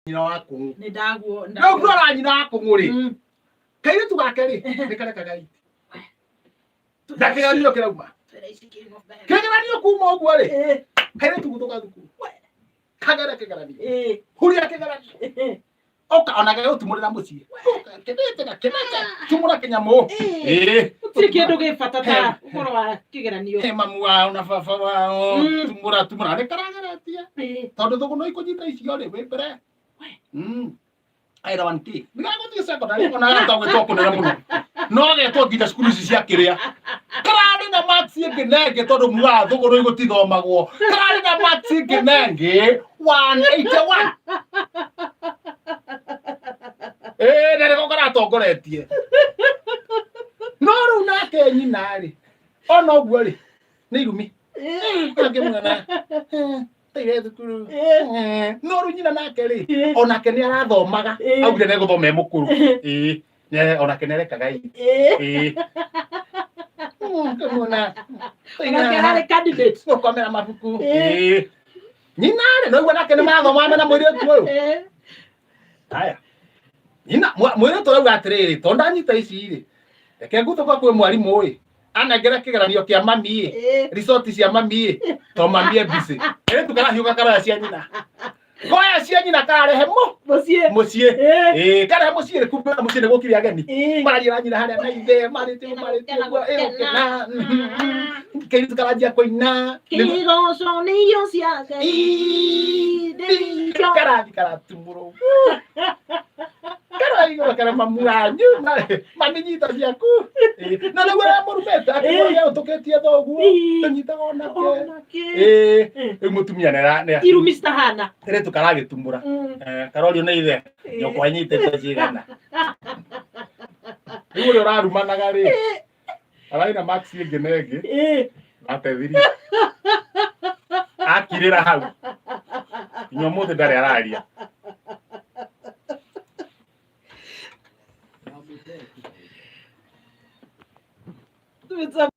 Nyina wa kũng'ũ. Nĩ ndaguo. Rĩu ndwara nyina wa kũng'ũ rĩ, kairĩtu gake rĩ, nĩ karekaga iti na kĩgeranio kĩrauma kĩgeranio kuma ũguo rĩ, kairĩtu gũthũka thukuru kagere kĩgeranio, huria kĩgeranio oka ona gagũtumũrĩra mũciĩ kĩnĩte na kĩnĩte tumũra kĩnyamũ. Ĩĩ. Gũtirĩ kĩndũ gĩ bata ta ũhoro wa kĩgeranio. He mamu wao na baba wao. Tumũra tumũra nĩ karageretie tondũ thũgũno ikũnyita icio rĩ wĩ mbere. Aira 1K nĩgagũthiĩ secondary ona gata gwĩtwo kũnene mũno no getwo nginya cukuru ici cia kĩrĩa kararĩ na marks ĩngĩ na ĩngĩ tondũ mugaga thũgũrũ igũtithomagwo, kararĩ na marks ĩngĩ na ĩngĩ 181. Ĩĩ, na nĩko karatongoretie. No rĩu nake nyina rĩ, ona ũguo rĩ, nĩ irumi angĩmuona teire thukuru. No rĩu nyina nake rĩ, onake nĩ arathomaga, augire nĩ gũthoma e mũkũrũ. Ĩĩ, onake nĩ arekaga ĩ. Ĩĩ. Ngĩmuona Onake ararĩ candidate. Gũkomera mabuku. Ĩĩ. Nyina rĩ, no igua nake nĩ marathomaga mena mũirĩtu ũyũ. Haya, nyina mũirĩtu arauga atĩrĩrĩ, tondũ ndanyita ici rĩ, reke nguthũka kwĩ mwarimũ ĩ anengere kĩgeranio kĩa mami ĩ, resort cia mami ĩ, to mami e busy. Kairĩtu karahiũka karoya cia nyina, koya cia nyina kararehe mu Mũciĩ. Mũciĩ. Ĩĩ, karehe mũciĩ rĩ, kumbe mũciĩ nĩ gũkire ageni. Mararia na nyina harĩa na ithe marĩte marĩte ũguo ĩ gũkena, kairĩtu karanjia kũina. Kĩgoco nĩ irio cia Ngai. Ndĩcio. Karathi karatumũrwo karaigũra kara mamu wanyu mami nyita ciaku. Ĩĩ, na nĩguo aramũrumĩte akĩmũria ũtũkĩtie thoguo tũnyitaga onake. Onake. Ĩĩ, rĩu mũtumia nĩ Irumi citahana. Kairĩtu karagĩtumũra. Eh, karorio nĩ ithe, nyũkwa anyitĩte cigana? Rĩu ũrĩa ũrarumanaga rĩ, ararĩ na marks ĩngĩ na ĩngĩ atethirie akirĩra hau nginya ũmũthĩ ndarĩ araria. Tumĩtwa.